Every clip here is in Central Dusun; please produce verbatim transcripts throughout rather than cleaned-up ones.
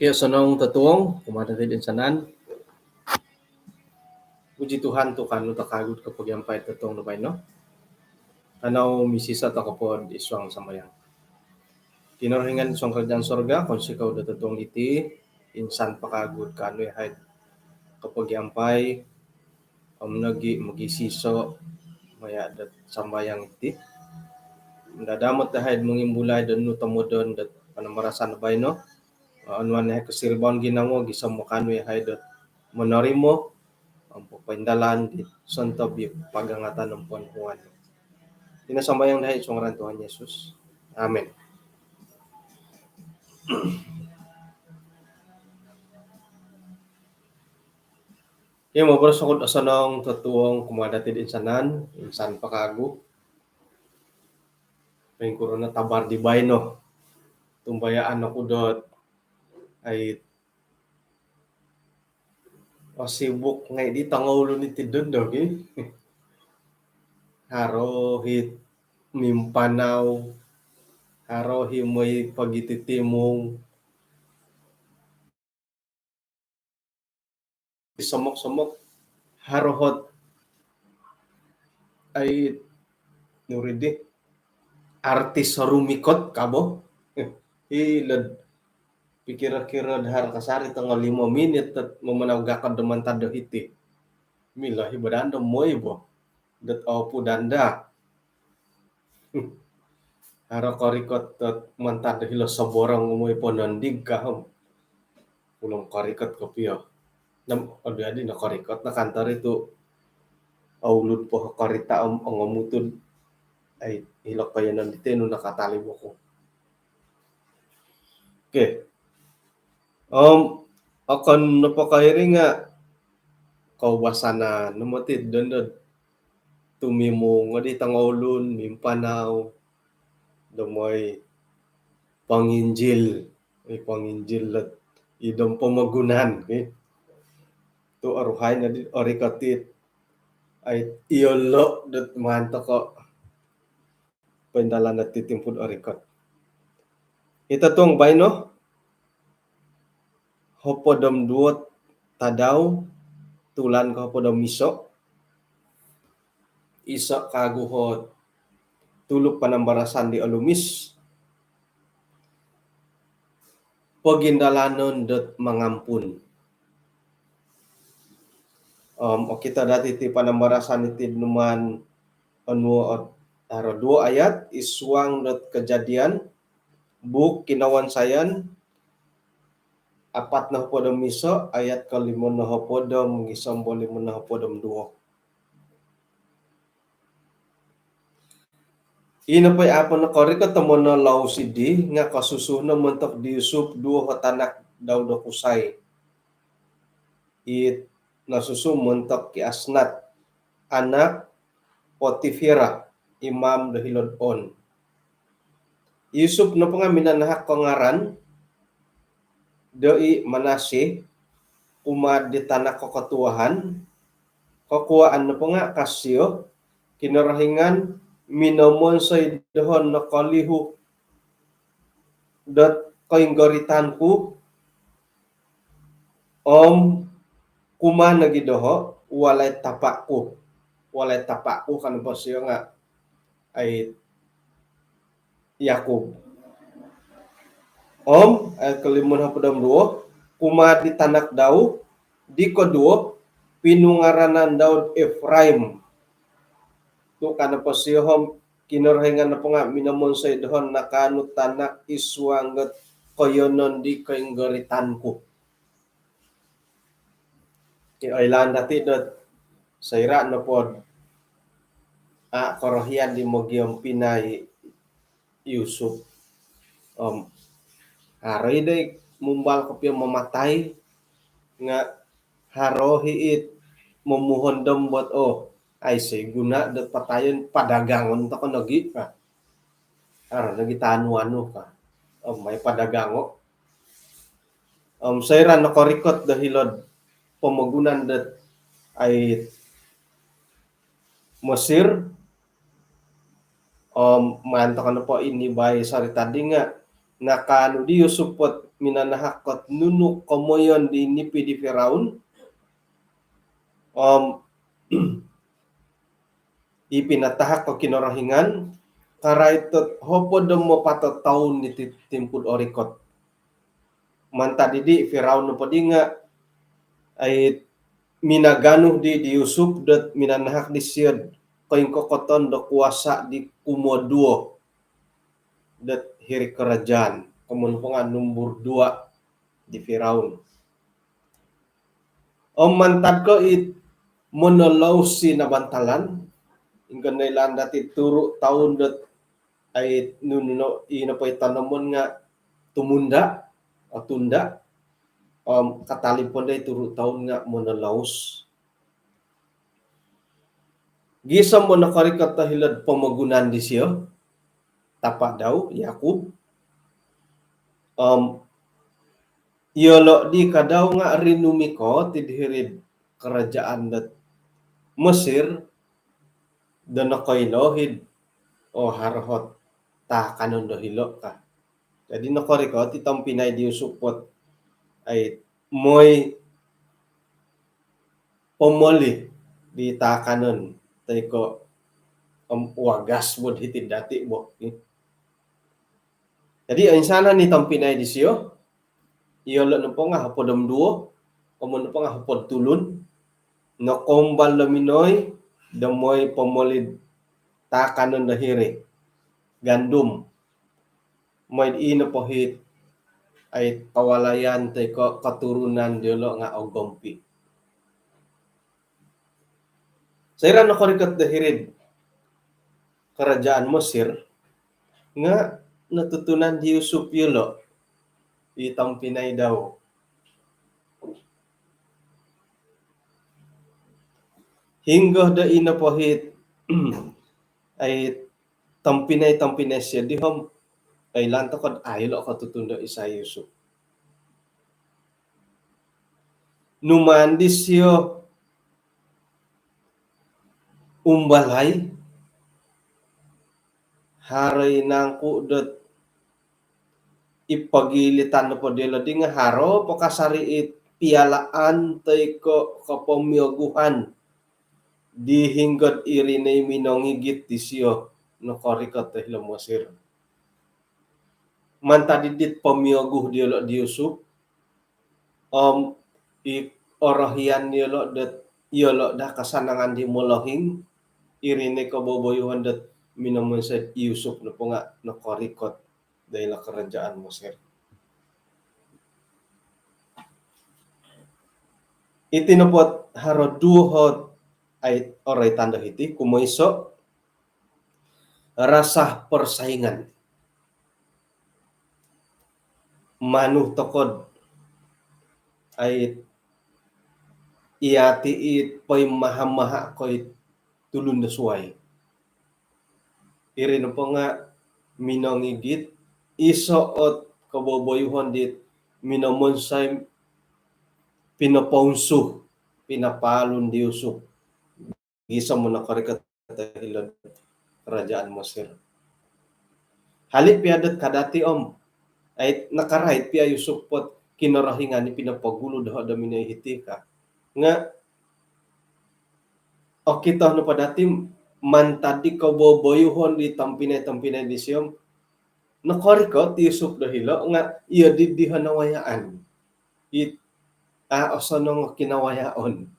Kio, osonong totuong kumaa dati toinsanan. Puji Tuhan tu kaanu toko kawagu do kopogiampai totuong do baino. Kanou misiso toko po id suang sambayang. Kinorohingan id suang kerajaan sorga, kounsikou do totuong diti, insan po kawagu do kaanu yahai do kopogiampai om nogi mogisiso maya do sambayang diti. Dadamot dahai do mongimbulai do nunu tomodon do panambarasan do baino. Onuan yahai kosiribaan ginawo gisom kaanu yahai do monorimo om popoindalan di sontob i pagangatan om ponuhuan. Iti no sambayang dahai id suang ngaran Tuhan Yesus. Amin. Kio, moboros oku do osonong totuong kumaa dati toinsanan, insan po kawagu. Poingkuro no tabar di baino? Tumbayaan oku dot ai, osibuk ngai di tongoulun iti dondo ki. Haro i mimpanau, haro i moi pogititimung, somok-somok, haro ot ai, nuridi, artis rumikot ka bo. Hilo'd pikiro-kiro do haro kasari tongo limo minit dot mamanau gakod do mantad do hiti. Milo i bo danda moi bo dot opudan da. Haro korikot dot mantad do hilo soborong, moi ponondig ka om ulong korikot kopio. Nam, odi-odi no korikot no kantor itu. Oulud po korita om ongomutud. Ai, hilo koyonon diti nu nakatalib oku. Okey. Om okon nopo ko iri nga koubasanan no moti dondo tumimung di tongoulun, mimpanau do moi ponginjil, i ponginjil dot id pomogunan ki. Tu oruhai nodi orikot it ai, iyolo dot maan toko poindalan dati timpu do orikot. Iti totuong baino, hopod om duo tadau, tulan ko hopod om iso. Iso kawagu o tulu panambarasan di olumis. Pogindalanon dot mangampun. Om okito dati iti panambarasan iti numaan onuo ot haro duo ayat id suang dot Kejadian, buuk Kinawansayan, apat nohopod om iso, ayat kolimo nohopod om gisom do limo nohopod om duo. Ino po i apo nokorikot do monolou sidi nga kosusu no montok di Yusuf duo o tanak dau do kusai. It nosusu montok ki Asnat, anak Potifera, imam do hilo'd On. Yusuf nopo nga minanahak ko ngaran do i Manasye kumaa di tanak kokotuahan, kokuaan nopo nga kasio Kinorohingan minomonsoi doho nokolihu dot koinggoritan ku om kumaa nogi doho walai tapa ku. Walai tapa ku kan posio nga ai Yakub. Om ayat kolimo nohopod om duo, kumaa di tanak dau di koduo pinungaranan dau Efraim. Tu kan posio om Kinorohingan nopo nga minomonsoi doho nakaanu tanak id suang dot koiyonon di koinggoritan ku. Ki oilaan dati dot soira nopo dot a korohian di mogiompinai Yusuf om haro i doi mumbal kopio mamatai nga haro i it momuhondom buat, oh, aiso i guna dot patayon, padagangon toko nogi ka. Haro nogi taanu-anu ka. Om mai padagango. Om soira nokorikot do hilo'd pomogunan dot ai Mesir, om maan toko nopo inibai sorita di nga nakaanu di Yusuf ot minanahak ot nunu komoyon di nipi di Firaun. Om i pinatahak o Kinorohingan, karait ot hopod om apat o toun iti timpu do orikot. Mantad di Firaun nopo di nga ai minaganu di, di Yusuf dot minanahak disio koingkokoton do kuasa di kumoduo dot hiri kerajaan, komoyon nopo nga nombor dua di Firaun. Om mantad ko it monolous i nabantalan, ingkaa noilaan dati turu toun dot ai nunu no, ino po i tanomon nga tumunda, otunda, om katalib po dai turu toun nga monolous. Gisom nokorikot do hilo'd pomogunan disio, tapa dau, Yakub. Om iyolo di ka dau nga rinumikot id hiri'd kerajaan dot Mesir, do nokoilo hid, oh, haro ot taakanon do hilo ka. Jadi nokorikot i tompinai di Yusuf ot ai moi pomoli di taakanon toi ko om wagas bo hiti dati bo. Jadi oinsanan i tompinai disio, iyolo nopo nga hopod om duo, komoyon nopo nga hopod tulun, nokoumbal do minongoi do moi pomoli'd taakanon do hiri, gandum. Moi ino po it ai kawalayan toi ko keturunan diolo nga ogompi. Soira nokorikot do hiri'd kerajaan Mesir, nga notutunan di Yusuf iyolo, i tompinai dau. Hinggo do ino po it ai tompinai-tompinai sio di om oilaan toko do ilo kotutun do isai Yusuf. Numaan disio umbalai, haro i nangku dot i pogilitan nopo diolo di nga haro po kasari i pialaan toi ko kopomioguhan di hinggo dot iri no i minongigit disio nokorikot do hilo Mesir. Mantad dit pomioguh diolo di Yusuf, om i orohian diolo dot iyolo do kasanangan di molohing, iri no i koboboyuhon dot minomonsoi Yusuf nopo nga nokorikot do ilo kerajaan Mesir. Iti nopo ot haro duo ot ai oroitan do hiti, kumoiso, rasa persaingan. Manu toko do ai iyati it poimaha-maha ko it tulun do suai. Iri nopo nga minongigit, iso ot koboboyuhon dit minomonsoi, pinopounsuh, pinapaalun di Yusuf gisom nokorikot do hilo'd kerajaan Mesir. Hali pia dot kadati om ai nakarait pia Yusuf ot Kinorohingan i pinopogulu doho do minongoi hiti ka. Nga okito nopo dati mantad di koboboyuhon di tompinai-tompinai disio om nokorikot i Yusuf do hilo nga iyo di diho nawayaan. It a osonong o kinawayaon.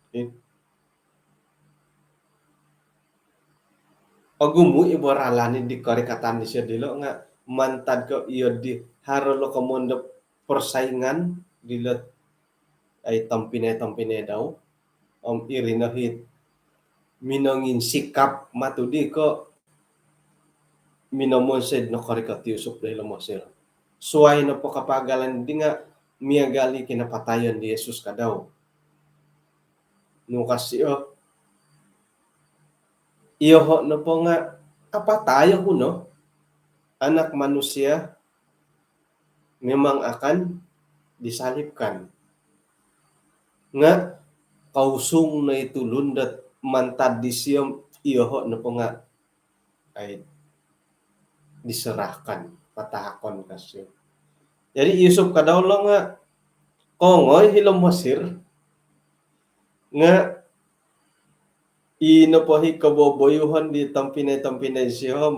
Ogumu i bo ralan di korikatan disio dilo nga mantad ko iyo di haro lo komoyon do persaingan dilo ai tompinai-tompinai dau. Om iri no it minongin sikap matu di ko minomonsoi nokorikot i Yusuf do hilo Mesir. Suai nopo kapagalan di nga miagal i kinapatayon di Yesus ka dau. Nung ka sio, iyoho nopo nga apatai oku no, Anak Manusia memang akan disalibkan. Nga kousung no i tulun dot mantad disio om iyoho nopo nga ai diserahkan, patahakon ka sio. Jadi Yusuf kadau lo nga kongoi hilo Mesir nga ino po hi koboboyuhon di tompinai-tompinai sio om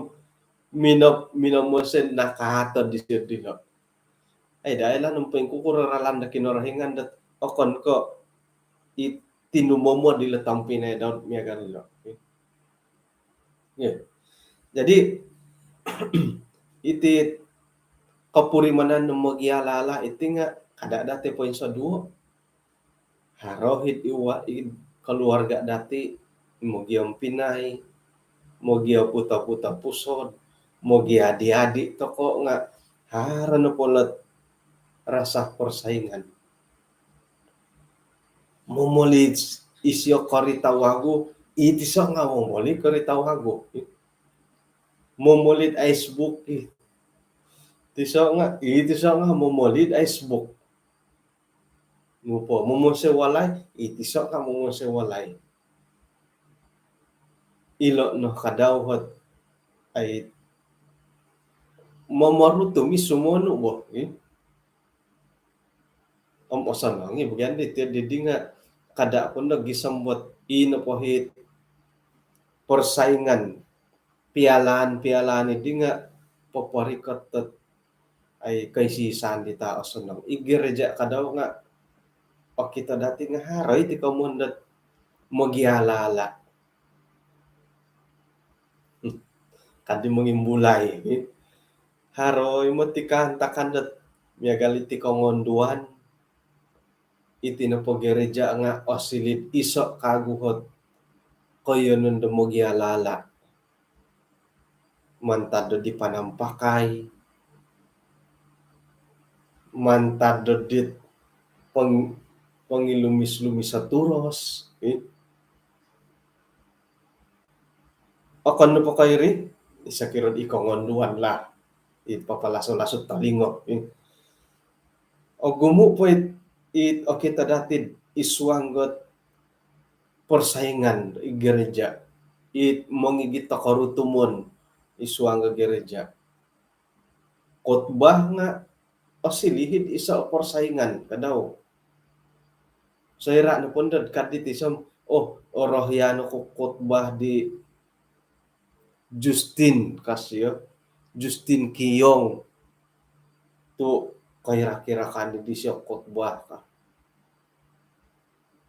mino mino mosen nakato di sio dilo. Ai dai lah nampai kukuro ralan da Kinorohingan dot okon ko i tinumomo dilo tompinai Daud miagal lo. Ya. Jadi iti kopurimanan no mogialala iti nga kada dati poinsoduo. Haro hit iwa i keluarga dati mogiompinai, mogioputa-puta pusod, mogiadi-adi toko nga haro no polot rasa persaingan. Momoli isio korita wagu, iti so nga momoli korita wagu. Momoli icebook i tiso nga, iti so nga momoli icebook. Ngupo momonsoi walai, iti so nga momonsoi walai. Ilo no kadau hot ai momorutum i sumonu bo i. Om osonong i bagian di ti di dinga kada pun do gisom buat ino po hit persaingan pialaan-pialaan i dinga poporikot dot ai kaisi sandi ta osonong i gereja kadau nga okito dati nga haro i ti komun dot mogialala. Kadi mongimbulai. Haro i moti kaantakan dot miagal iti kongonduan. Iti nopo gereja nga osiliu iso kagu hot koiyonon do mogialala. Mantad do di panampakai, mantad do dit pong-, pongilumis-lumis aturos, eh. Okon nopo ko iri, isa kiro di kongonduan lah. It papalaso-laso tolingo, eh. Ogumu po it, it okito dati id suang dot persaingan i gereja. It mongigit do korutumon id suang do gereja. Khotbah nga osiliu hit iso persaingan kadau. Soira nopo dot kadi tiso om, oh, orohian oku khotbah di Justin kasio, Justin Kiyong. Tu kira-kira kadi disio khotbah ka.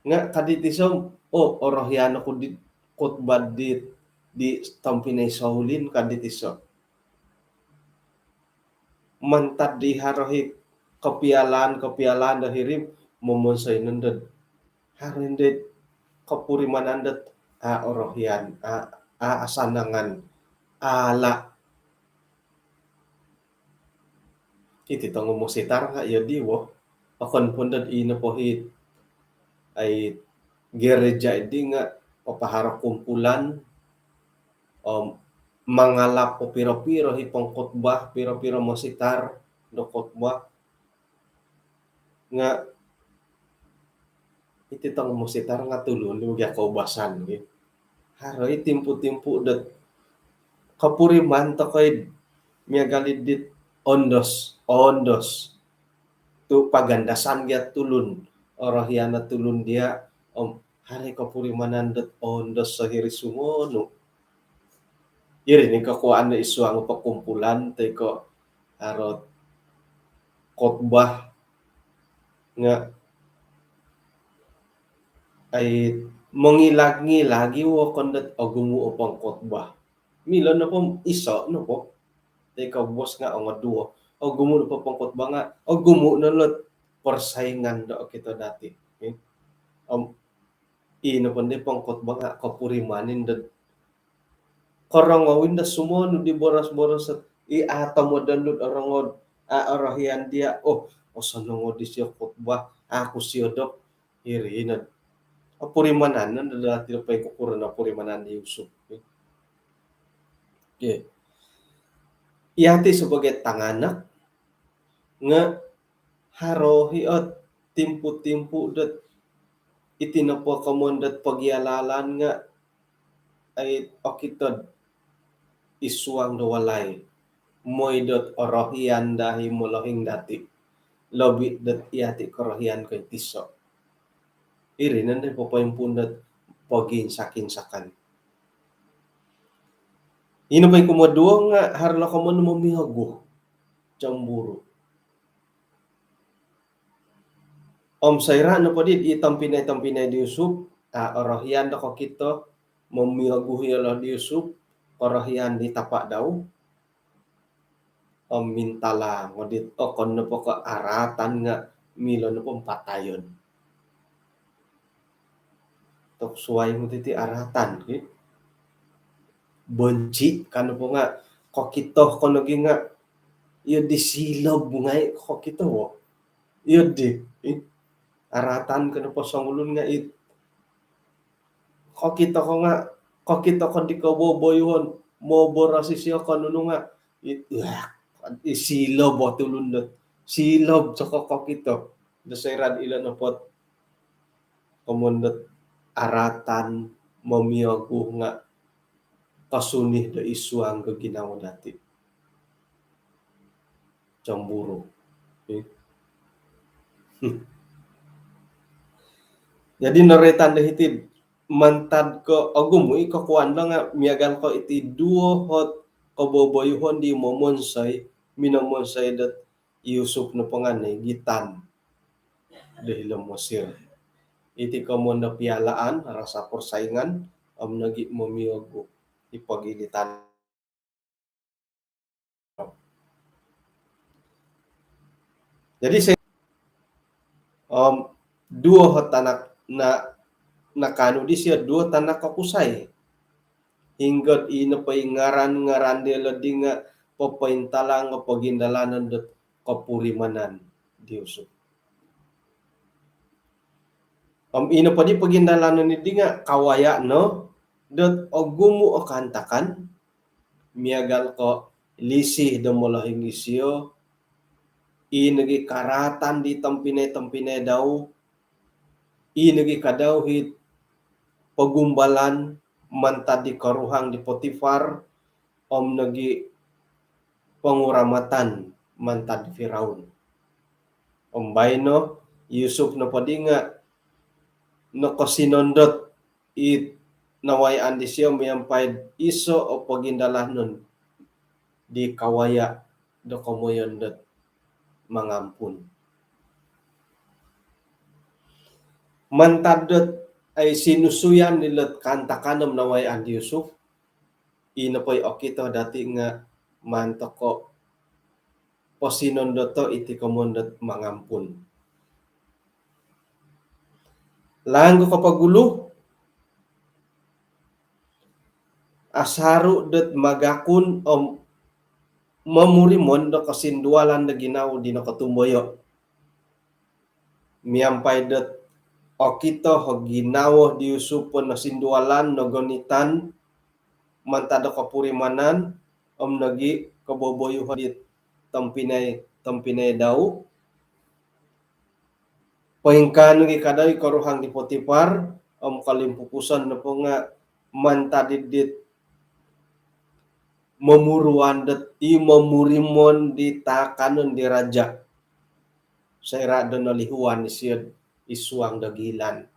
Nga kadi tiso om, oh, orohian oku di khotbah di, di tompinai Saulin kadi tiso. Mantad di haro hi kopialaan-kopialaan do hiri momonsoi nondo. Haro i dit kopurimanan dot a orohian, a, a asanangan, a ala. Iti tongo mositar nga iyo di wo. Okon pun dot ino po hit ai gereja di nga papaharo kumpulan om mangalap po piro-piro hi pongkhotbah, piro-piro mositar do khotbah. Nga iti tongo mositar nga tulun di mogia koubasan gi. Haro i timpu-timpu dot kopuriman tokoi miagal i dit ondos, ondos. Tu pagandasan gia tulun, orohian o tulun dia, om haro i kopurimanan dot ondos sohiri sumonu. Iri ni kokuaan id suang perkumpulan toi ko haro khotbah nga ai mongilag-ngilag i wokon dot ogumu o pongkhotbah. Milo nopo iso nopo. Toi ko bos nga ongoduo. Ogumu nopo pongkhotbah nga ogumu no lot persaingan do okito dati. Eh. Om ino po di pongkhotbah nga kopurimanin dot korongou i do sumonu di boros-boros i ato modon dot orongou a orohian dia, oh, osonong o disio khotbah, aku siodop. Iri no. Opurimanan no do dati do poingkukuro no opurimanan di Yusuf. Okey. Yati sebagai tanganak nga haro hi ot timpu-timpu dot iti nopo komoyon dot pogialalan nga ai okito id suang do walai. Mooi dot orohian daa i molohing dati. lobi dot iyati korohian ko i tiso. Iri nondo popoimpun dot poginsak-insakan. Ino po i kumoduo nga haro lo komoyon momioguh, cemburu. Om soira nopo di i tompinai-tompinai di Yusuf, a, orohian do kokito, momioguh iyolo di Yusuf, korohian di tapa dau, om mintalang o dit okon nopo ko aratan nga milo nopo om patayon. Tok suai mu titi aratan ki. Benci kan nopo nga kokito ko nogi nga iyo di silob ngai kokito wo. Iyo di, eh, aratan ko nopo songulun nga it kokito ko nga, kokito ko di koboboyuhon, moboros isio ko nunu nga, it, uah, i silob o tulun dot, silob soko kokito. Do soira ilo nopo ot komoyon dot aratan momioguh nga kosuni do i suang do ginawo dati. Cemburu. Eh. Jadi noroitan do hiti, mantad ko ogumu i kokuan do nga miagal ko iti duo ot koboboyuhon di momonsoi, minomonsoi dot Yusuf nopo nga noigitan do hilo Mesir. Iti komoyon do pialaan, rasa persaingan, om nogi momioguh i pogilitan. Jadi se-, om, duo o tanak na, nakaanu disio duo tanak kokusai. Hinggo ino po i ngaran-ngaran diolo di nga popointalang o pogindalanon dot kopurimanan di Yusuf. Om ino po di pogindalanon di nga kawaya no dot ogumu o kaantakan, miagal ko lisi do molohing isio, i nogi karatan di tompinai-tompinai dau, i nogi ka dau it pogumbalan mantad di koruhang di Potifar, om nogi ponguramatan mantad di Firaun. Om baino, Yusuf nopo di nga nokosinondot it nawayaan disio miampai iso o pogindalanon di kawaya do komoyon dot mangampun. Mantad dot ai sinusuyan dilot kaantakan om nawayaan di Yusuf, ino po i okito dati nga maan toko posinondoto iti komoyon dot mangampun. Laang ko kopogulu, asaru dot magakun om momurimon do kosindualan do ginawo di nokotumboyo. Miampai dot okito o ginawo di Yusuf po nosindualan, nogonitan, mantad do kopurimanan, om nogi koboboyuhon di tompinai, tompinai dau. Poingkaa nogi ka dau i koruhang di Potifar, om kolimpupuson nopo nga mantad dit momuruan dot i momurimon di taakanon di raja. Soira do nolihuan isio id suang do gilan.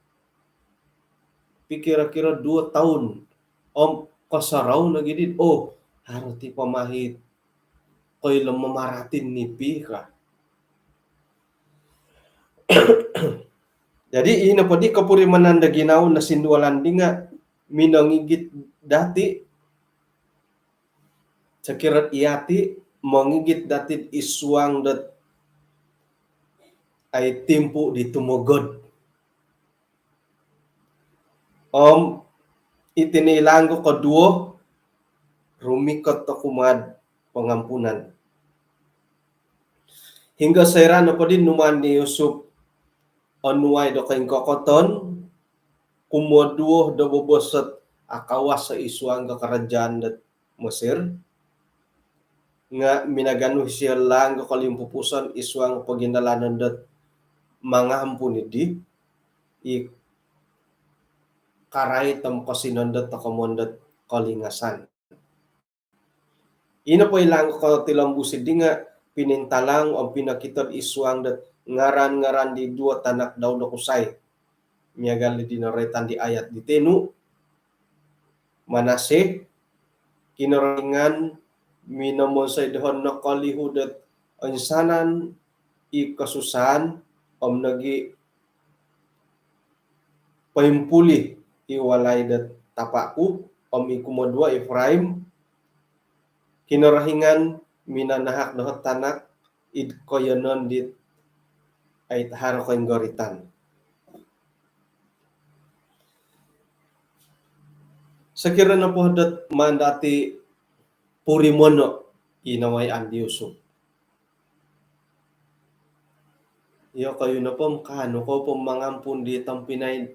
Pi kiro-kiro duo toun. Om kosorou nogi dit, oh, haro ti pamahit. Koilo mamaratin nipi ka. Jadi, ino po di kopurimanan do ginawo nosindualan di nga minongigit dati, sokiro iyati mongigit dati id suang dot ai timpu di tumogod. Om iti no i laang ko koduo, rumikot do kumaa do pangampunan. Hinggo soira nopo di numaan di Yusuf onuai do koingkokoton, kumoduo do bobos ot akawas id suang do karajaan dot Mesir, nga minaganu isio laang do kolimpupuson id suang pogindalanon dot mangampun di, i karait om kosinondot do komoyon dot kolingasan. Ino po i laang ko kotilombus di nga pinintalang om pinokito id suang dot ngaran-ngaran di duo tanak dau do kusai. Miagal di noroitan di ayat di tinu, Manase, Kinorohingan minomonsoi doho nokolihu dot oinsanan i kosusaan om nogi poimpulih i walai dot tapa' ku, om i kumoduo Efraim, Kinorohingan minanahak doho tanak id koiyonon dit ai haro koinggoritan. Sokiro nopo dot maan dati purimono i nawayaan di Yusuf. Iyokoyu nopo om kaanu kou po mangampun di tompinai,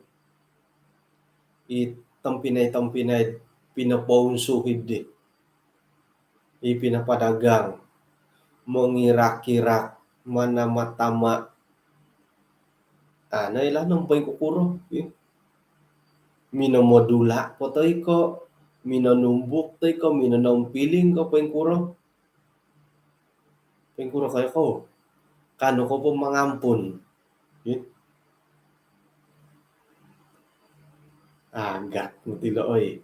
i tompinai-tompinai pinopounsuhi di, i pinopadagang, mongirak-irak, manama-tama. Ano ilo no poingkukuro, i. Minomodula' po toi ko, minonumbuk toi ko, minonompiling ko poingkuro. Poingkuro koyo kou. Kaanu kou po mangampun. Ih. Agat moti lo, oi.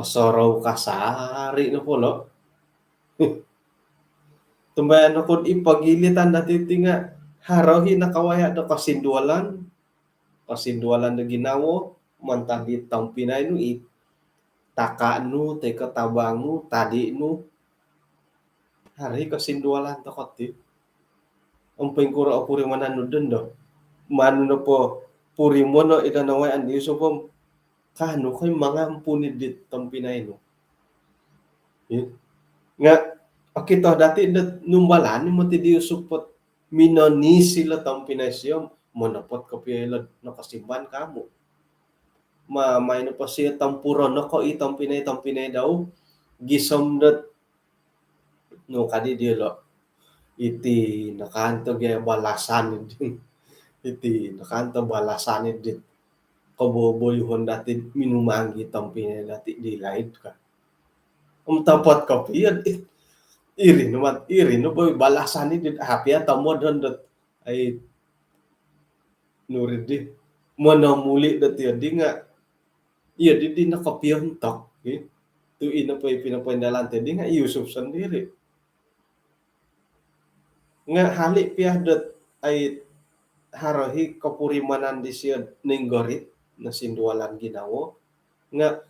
Osorou kasari nopo lo. Tumbayaan oku i pogilitan dati ti nga' haro i nakawaya' do kosinduolan. Kosinduolan do ginawo, mantad di tompinai nu i taka' nu, toi ko tabang nu, tadi' nu. Haro i kosinduolan toko ti. Om poingkuro o purimanan nu dondo. Maan nu nopo purimono i nawayaan di Yusuf om kaanu kou i mangampun i di tompinai nu. Ih. Nga' okito dati do numbalan i moti di Yusuf pot minonisi lo tompinai sio, monopot kopio ilo nokosimban kamu. Ma, maai nopo sio tompurono ko i tompinai-tompinai dau, gisom dot nu kadi diolo. Iti no kanto gia balasan i di. Iti no kanto balasan i di. Koboboyuhon dati minumanggi tompinai dati di laid ka. Om topot kopio, iri no mat, iri no boi balasan i di, apia tomodon dot ai nuri di. Monomuli dot iyo di nga' iyo di, di nokopiontok, i. Tu ino po i pinopoindalan ti di nga' Yusuf sondiri. Nga' hali' pia dot ai haro i kopurimanan disio ninggorit nosinduolan ginawo. Nga'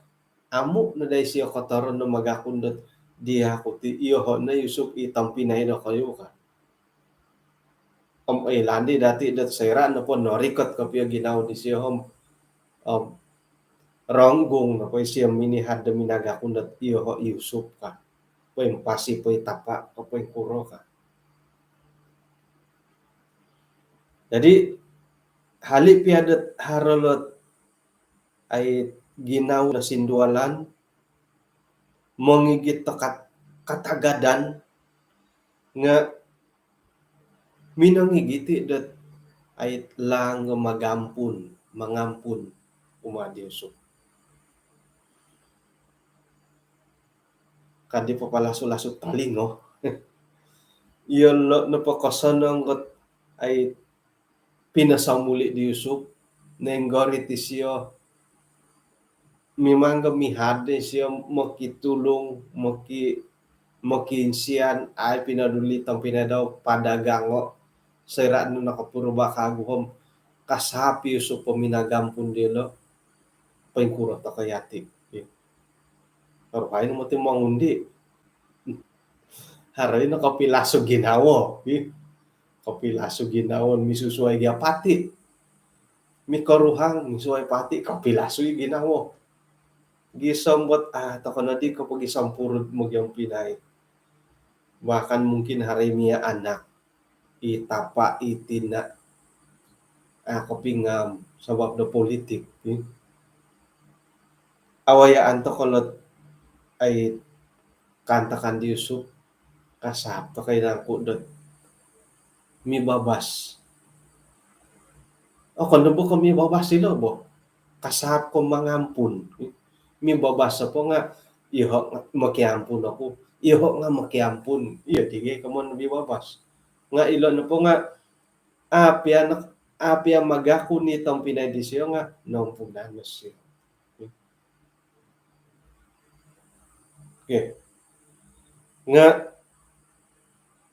amu' no dai sio kotoron do magakun dot diya' ku ti, iyoho' no Yusuf i tompinai dokoyu ka. Om oilaan di dati dot soira' nopo norikot kopio ginawo disio om, om ronggung nopo isio minihad do minagakun dot iyoho' Yusuf ka. Poimpasi, poitapa' ko poingkuro ka. Jadi hali' pia dot haro lot ai ginawo nosinduolan, mongigit do kat-, katagadan nga' minongigit i dot ai laang do magampun, mangampun kumaa di Yusuf. Kadi papalasu-lasu talingo. Iyolo' nopo kosonong dot ai pinosomuli' di Yusuf, nenggorit isio, mimang do mihad isio mokitulung, moki-, mokiinsian, ai pinoduli tompinai dau padagango', soira' nu nokopurba kagu om kasap i Yusuf po minagampun diolo, poingkuro toko yati. Oruhai no moti mongundi. Haro i no kopilasu ginawo, i. Kopilasu ginawo, misusuai gia pati. Mikoruhang, misuai pati, kopilasu i ginawo. Gisom dot, ah, toko nodi ko pogisompurut mogiompinai. Bahkan mungkin haro i miya' anak, i tapa', i tina', ah, kopingam sabab do politik, i. Awayaan toko lot ai kaantakan di Yusuf, kasap toko i nangku dot mibabas. Okon do bo ko mibabas ilo bo. Kasap ko mangampun. Mibabas opo nga', iyoho' mokiampun oku. iyoho' nga' mokiampun. Iyo ti gi komoyon mibabas. Nga' ilo nopo nga' a' pia, a' pia mangaku ni tompinai disio nga' naampunan no sio. Okey. Nga'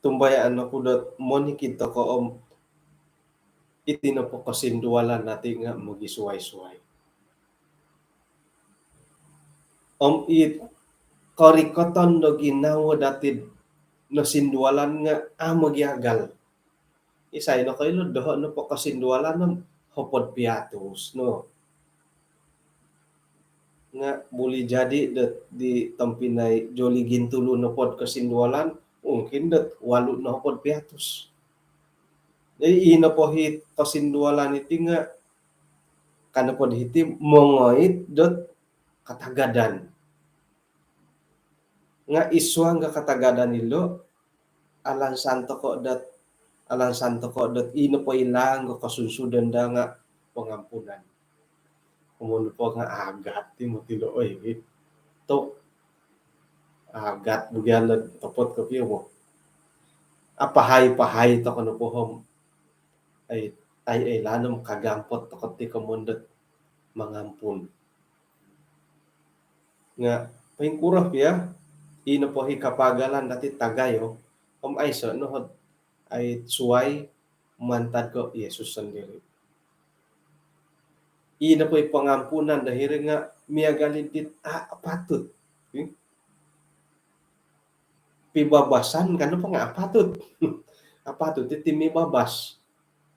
tumbayaan oku dot monikid toko' om iti nopo kosindualan dati' nga' mogisuwai-suwai. Om i korikoton do ginawo dati'd nosindualan nga' a' mogiagal. Isai nokoilo doho' nopo kosindualan om hopod piatus no. Nga' buli jadi dot di tompinai Joli Gintulu nopod kosindualan, mungkin dot walu no hopod piatus. Jadi, i nopo hi kosindualan iti nga' ka nopo di hiti mongoi dot katagadan. Nga' id suang do katagadan ilo, alansan toko' dot, alansan toko' dot i nopo ilang do kosunsudon daa nga' pangampunan. Amun nopo nga' agat ti moti lo, oi, tu' agat bugian lo topot kopio bo. Apahai-pahai toko' nopo om ai, ai, ai lanom kagampot toko' ti komoyon dot mangampun. Nga' poingkuro pia, i nopo hi kapagalan dati' tagayo om aiso' no hot ai suwai mantad ko' Yesus sondiri'. I nopo hi pangampunan do hiri nga' miagal i dit a' patut. Hmm? Pibabasan ka nopo nga' a' patut. A' patut iti mibabas.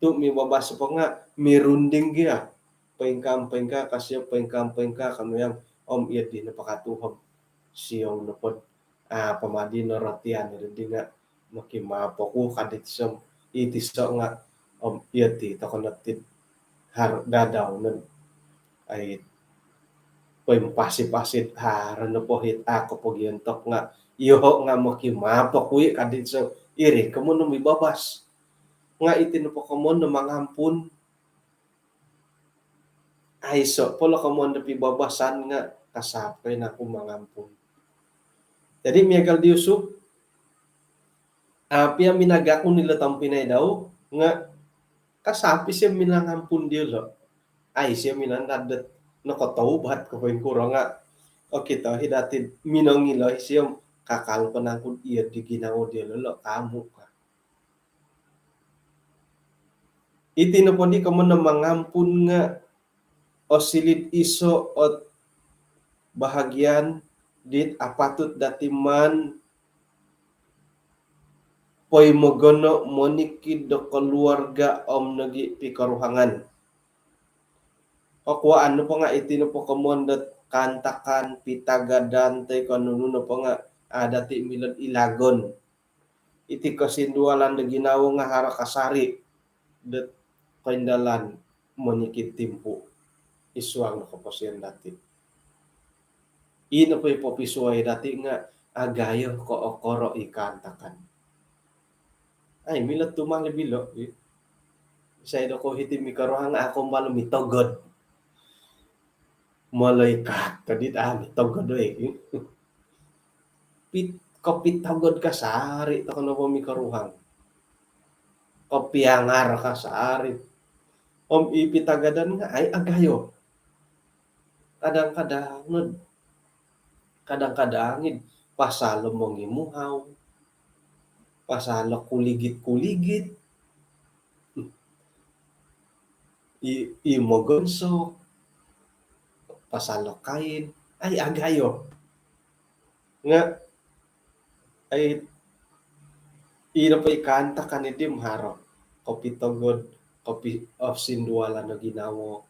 Tu' mibabas nopo nga' mirunding gia. Poingkaa, poingkaa ka sio, poingkaa, poingkaa ka nu yang om iyo di nopo katuhom. Sio nopod a' pama di norotian iri di nga' mokimaap oku ka dit iso, iti iso nga' om iyo ti toko' no tid haro dadau no. Ai, poimpasi-pasi haro nopo hit a' kopogiontok nga' iyoho' nga' mokimaap oku i' ka dit iso, iri komoyon mibabas. Nga' iti nopo komoyon mangampun. Aiso' po lo komoyon do pibabasan nga' kasaap ko i' naku mangampun. Jadi miagal di Yusuf, a' pia minangakun ilo tompinai dau nga' kasaap isio minangampun diyolo'. Ai isio minanadot nokotobat ko poingkuro nga' okito hi dati' minongilo isio kakal po nangku iyo di ginawo diyolo' lo' kamu ka. Iti nopo di komoyon mangampun nga' osiliu iso' ot bahagian dit apatut dati' maan poimogono' monikid do koluarga' om nogi' pikoruhangan. Okuaan nopo nga' iti nopo komoyon dot kaantakan, pitagadan toi ko' nunu nopo nga' a' dati' milo'd ilagon. Iti kosindualan do ginawo nga' haro kasari' dot koindalan monikid timpu' id suang do koposion dati'. I nopo i popisuai dati' nga' agayo ko' okoro' i kaantakan. Ai, milo tumalib ilo, i. Isai dokoyu hiti mikoruhang a' kombal mitogod. Malaikat ka dit a' mitogod, oi. Pit-, kopitogod kasari' toko' nopo mikoruhang. Kopiangar kasari'. Om i pitagadan nga' ai agayo. Kadang-kadang nod, kadang-kadang id pasal lo mongimuhau, pasal lo kuligit-kuligit, i, i mogonsok, pasal lo kain, ai agayo. Nga' ai, i nopo i kaantakan iddi om haro kopitogod, kopi-, osindualan o ginawo.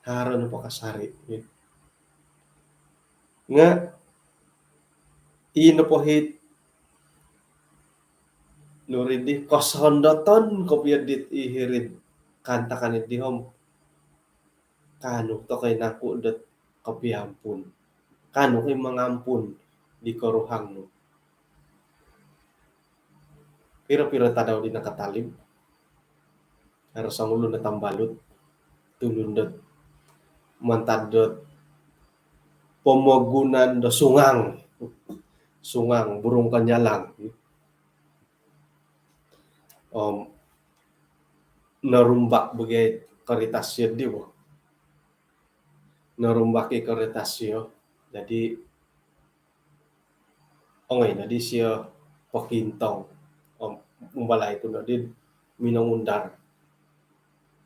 Haro nopo kasari'. Nga' i nopo hit nuri di kosondoton kopio dit i hiri'd kaantakan iddi om kaanu toko' i' naku dot kopiampun. Kaanu ko' i' mangampun di koruhang nu. Piro-piro tadau di nakatalib, haro songulun o tambalut, tulun dot mantad dot pomogunan do sungang. Sungang, burung kenyalang. Om norumbak bagai koritas sio di bo. Norumbak i koritas sio. Jadi, ongoi nodi sio pokintong. Om umbalai ku nodi minongundar.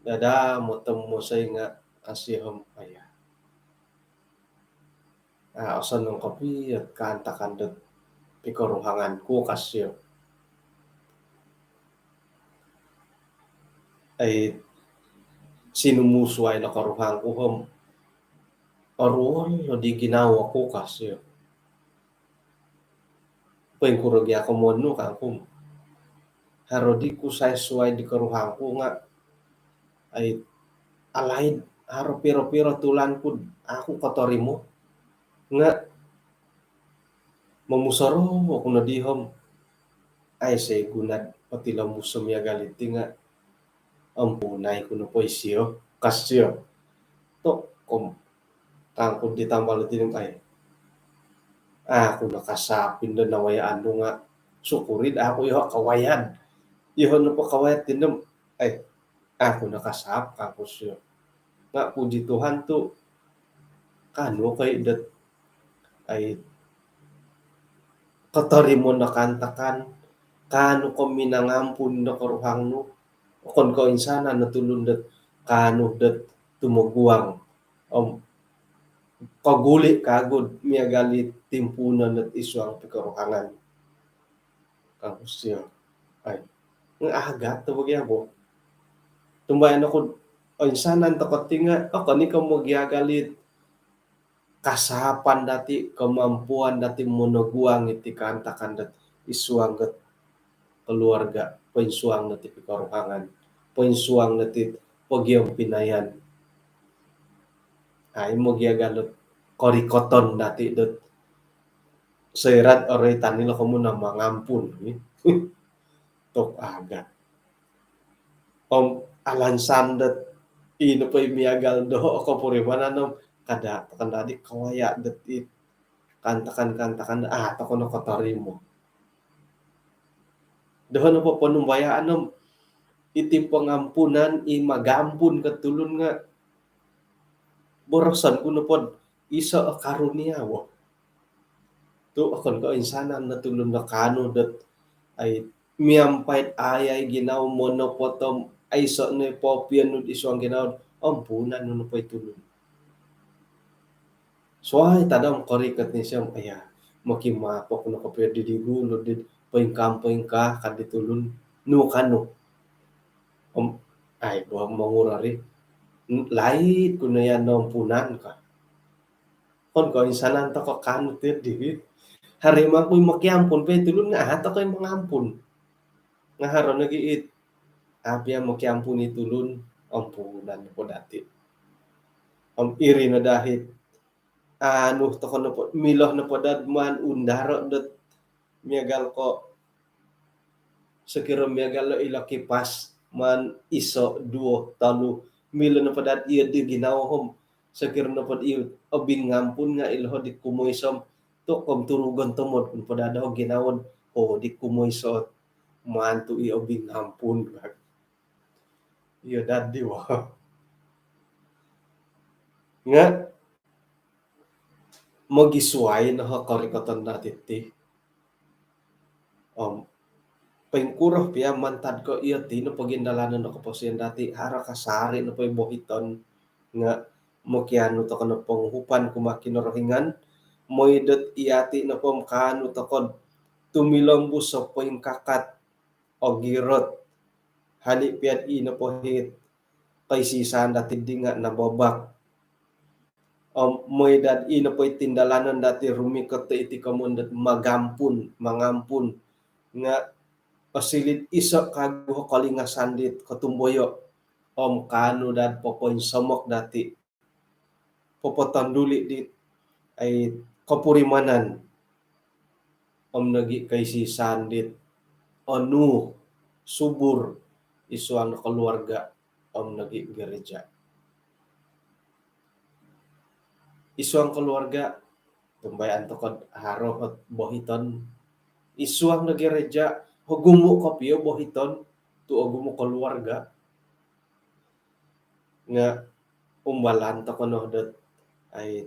Dada motom mosoi nga asio om aya. Ah, osonong kopio kaantakan dot pikoruhangan ku, ka sio. Ai, sinumusuai no koruhang ku om oruol no di ginawo ku, ka sio. Poingkuro gia komoyon nu, kangku. Haro di kusai suai di koruhang ku nga, ai, alaid, haro piro-piro tulan ku, aku kotorimo. Nga momusorou oku no di om, ai, sai gunad potilombus miagal iti nga ampunai ku nopo isio, ka sio. Tok, om, kangku di tambal diti, ai, aku nakasaap indo nawayaan nu nga, sukuri daa aku yoho kawayaan. Yoho nopo kawayaan tindem, ai, aku nakasaap, kangku sio. Nga puji Tuhan tu, kaanu kai dot, ai, kotorimo no kaantakan, kaanu ko minangampun do koruhang nu. Okon ko insanan no tulun dot kaanu dot tumoguang om koguli kagu miagal i timpuunon dot id suang pikoruhangan, kangku sio. Ai, nga agat tu bagi aku. Tumbayaan oku, oinsanan toko ti nga, okon i ko mogiagal i kasaapan dati, kemampuan dati monoguang iti kaantakan dot id suang dot keluarga, poinsuang dati pikoruhangan, poinsuang dati pogiompinayan. Ai, mogiagal dot korikoton dati dot soira oroitan ilo komoyon mangampun, eh. Tok agat. Om alansan dot ino po i miagal do kopurimanan om kada, kada di kawaya dot i kaantakan-kaantakan, ah, toko no kotorimo. Doho nopo ponumbayaan om iti pangampunan i magampun ko tulun nga boroson ku nopo iso o karunia bo. Tu okon ko insanan no tulun no kaanu dot, ai, miampai ayai ginawo monopot om aiso no i popionuon id suang ginawo, ampunan nu nopo i tulun. Suai tadau korikot ni sio om, aya, mokimaap oku no kopio di gulu di poingkaa-poingkaa, ka di tulun, nu kaanu. Om, ai, bo mongurori, laid ku no iya no ampunan ka. Okon ko insanan toko kaanu ti di. Haro i mangku i mokiampun po i tulun nga, ah, toko i mangampun. Nga haro nogi it, ah, pia mokiampun i tulun, ampunan po dati. Om iri no dahit, anu, toko nopo, milo nopo dad maan undaro dot miagal ko, sokiro miagal lo ilo kipas, maan iso, duo, tolu, milo nopo dad iyo di ginawo om, sokiro nopo iyo obingampun nga ilo di kumoiso om, tok om turugon tomod nopo dad o ginawo, oh, di kumoiso, maan tu i obingampun. Iyo dadi wo. Nga mogisuai no o korikoton dati ti. Om poingkuro pia mantad ko iyo ti no pogindalanon do koposion dati, haro kasari nopo i bohiton nga mokianu toko no ponguhupan kumaa Kinorohingan, mooi dot iyati nopo om kaanu toko tumilombus o poingkakat, ogirot, hali pia i nopo it kaisisaan dati di nga nababak. Om mooi dot i nopo i tindalanon dati rumikot iti komoyon dot magampun, mangampun, nga osiliu iso kagu o kolingasan dit kotumboyo. Om kaanu dot popoinsomok dati, popotonduli dit, ai, kopurimanan om nogi kaisisaan dit onu, subur id suang keluarga om nogi gereja. Id suang keluarga, Tumbayaan tokou haro bohiton id suang do gereja, ogumu kopio bohiton tu ogumu keluarga. Nga umbalan tokou no dot ai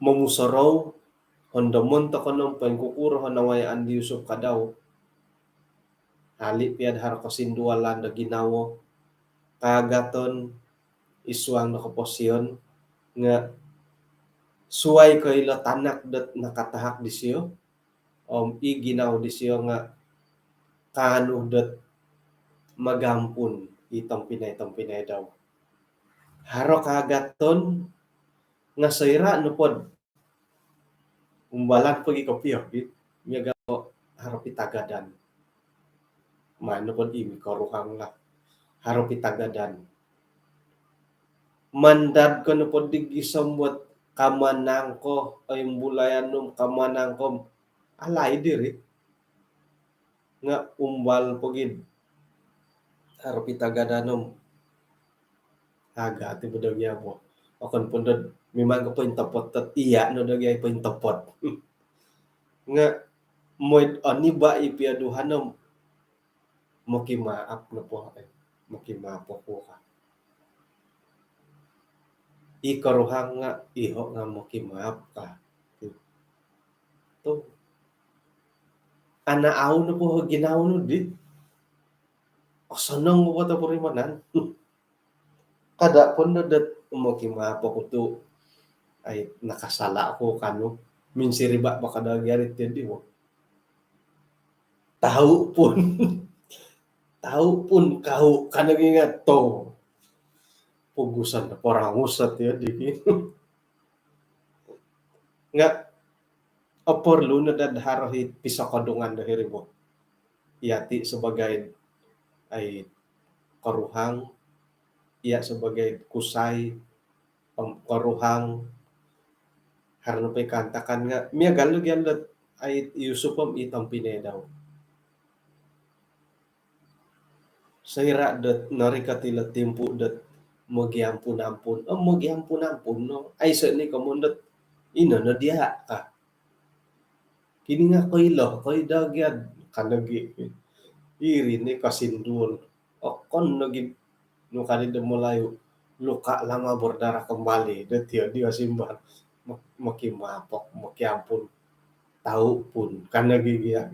momusorou, hondomon tokou no poingkukuro nawayaan di Yusuf kadau. Hali pia do haro kosindualan do ginawo, kaagaton id suang do koposion nga suai ko ilo tanak dot nakatahak disio, om i ginawo disio nga kaanu dot magampun i tompinai-tompinai dau. Haro kaagaton nga soira nopo do umbalan pogi kopio, miagal haro pitagadan. Maan nopo do i mikoruhang lah. Haro pitagadan. Mandad ko nopo di gisom buat kamanang ko, ai, bulayan nu kamanang ko, alaid diri. Nga umbal pogi do haro pitagadan om, aga ti bo do gia bo. Okon pun do memang ko pointopot, tot iya no do gia pointopot. Nga mooi do oniba i piaduhan om, mokimaap nopo, eh, mokimaap oku ka. I koruhang nga iho nga mokimaap ka. Tu. Ana au nopo ginawo nu di. Osonong nopo topurimanan. Kada pun do dot mokimaap oku tu, ai, nakasala oku kanu. Minsiriba ba kada gia ri ti di wo. Tau pun. Tau pun kau kanu gia tu. Pugusan do porang usat ya di. Nga oporlu no dot haro i pisokodungan do hiri bo. Yati sebagai, ai, koruhang, iya sebagai kusai, om, koruhang, haro nopo i kaantakan nga miagal no gia dot, ai, Yusuf om i tompinai dau. Soira dot norikot ilo timpu dot mogiampun-ampun. Oh, mogiampun-ampun no. Aiso ni komoyon dot ino no dia ka. Kini nga koilo, koilo gia ka nogi. Iri ni kosinduol. Okon nogi nu kadi do Melayu, luka lama berdarah kembali. Do tio dio simbar. Mok-, mokimaap oku, mokiampun. Tau pun. Ka nogi gia.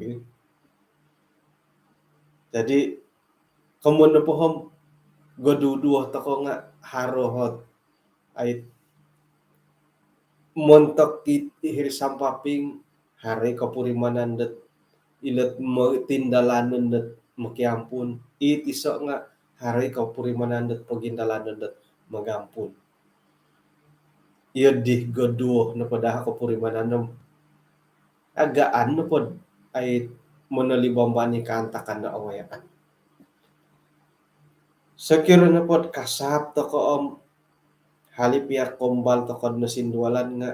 Jadi, komoyon nopo om, goduduo tokou nga haro ot, ai, montok i hiri sampaping, haro i kopurimanan dot ilo mo-, tindalanon dot mokiampun, i tiso nga haro i kopurimanan dot pogindalanon dot magampun. Iyo di goduo nopo daa kopurimanan om agaan nopo dot, ai, monolibamban i kaantakan do awayaan. Sokiro nopo dot kasaap tokou om hali pia kombal tokou do nosindualan nga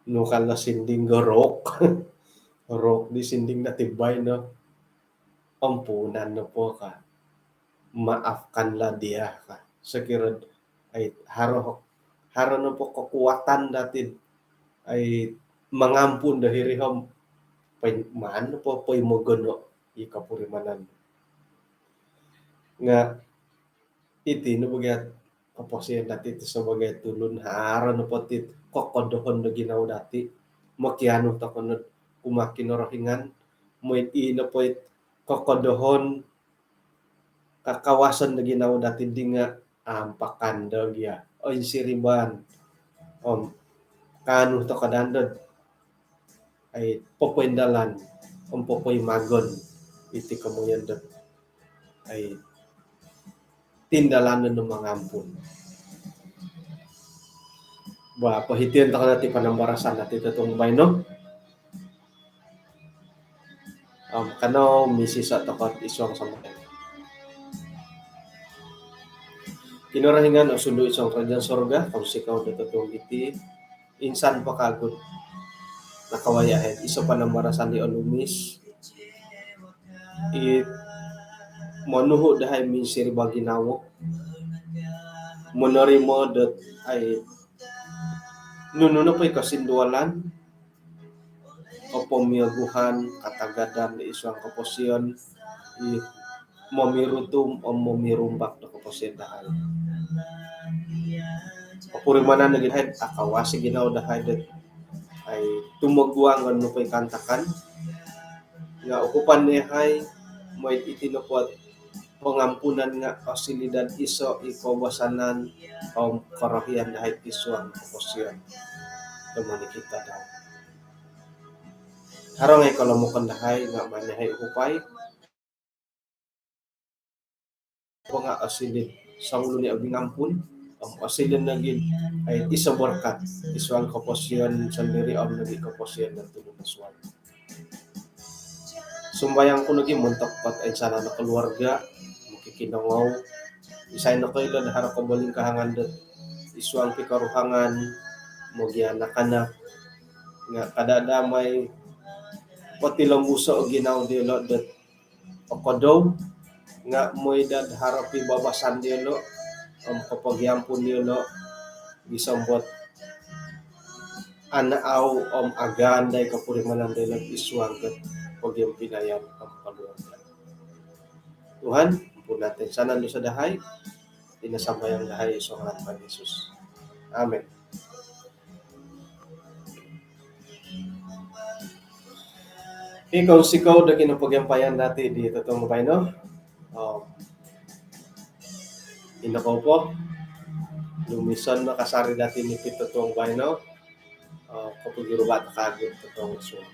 nu ka lo sinding gorok. Rok di sinding dati baino. Ampunan nopo ka. Maafkanlah dia ka. Sokiro, ai, haro, haro nopo kekuatan dati, ai, mangampun do hiri om, pai-, maan nopo poimogono i kopurimanan. Nga iti no bo gia koposion dati ti sebagai tulun, haro nopo ti kokodohon do ginawo dati. Mokianu tokou no kumaa Kinorohingan, mooi i nopo it kokodohon, kakawasan do ginawo dati di nga ampakan do gia, oinsiriban. Om kaanu tokou daa dot, ai, popoindalan om popoimagon iti komoyon dot, ai, tindalanon do mangampun. Ba, pohition tokou dati panambarasan dati totuong baino. Om kanou misiso tokou id suang sambayang. Kinorohingan osundu id suang kerajaan sorga, kounsikou do totuong diti, insan po kagu nakawaya, eh, iso panambarasan di olumis, it monuhu dahai minsiriba ginawo. monorimo dot ai nunu nopo i kosindualan, kopomioguhan, katagadan id suang koposion, i momirutum om momirumbak do koposion dahai. Kopurimanan nogi dahai, akawas i ginawo dahai dot ai tumoguang om nopo i kaantakan. Nga ukupan dahai, mooi iti nopo pangampunan nga osiliu dot iso i koubasanan om korohian dahai id suang koposion do monikid tadau. Haro ngai kolomokon dahai nga maan dahai ukupai po nga osiliu songulun i obingampun om osiliu nogi ai iso borkat id suang koposion sondiri om nogi koposion do tulun do suai. Sumbayang ku nogi montok dot insanan keluarga, mokikinongou, isai nokoilo do haro kobolingkahangan dot id suang pikoruhangan, mogianak-anak, nga kada damai potilombuso o ginawo diolo dot okodou, nga mooi dot haro pibabasan diolo om kopogiampun diolo, gisom dot anaau om agaan dahai kopurimanan diolo id suang dot pogiampinayan om keluarga. Tuhan, ampunan toinsanan dosa dahai, ino sambayang dahai id suang ngaran Tuhan Yesus. Amin. Okey, kounsikou do kinopogiampayan dati di totuong baino. Om ino kou po, lumison no kasari dati nipid totuong baino. Om kopogiruba' toko kagu totuong suab.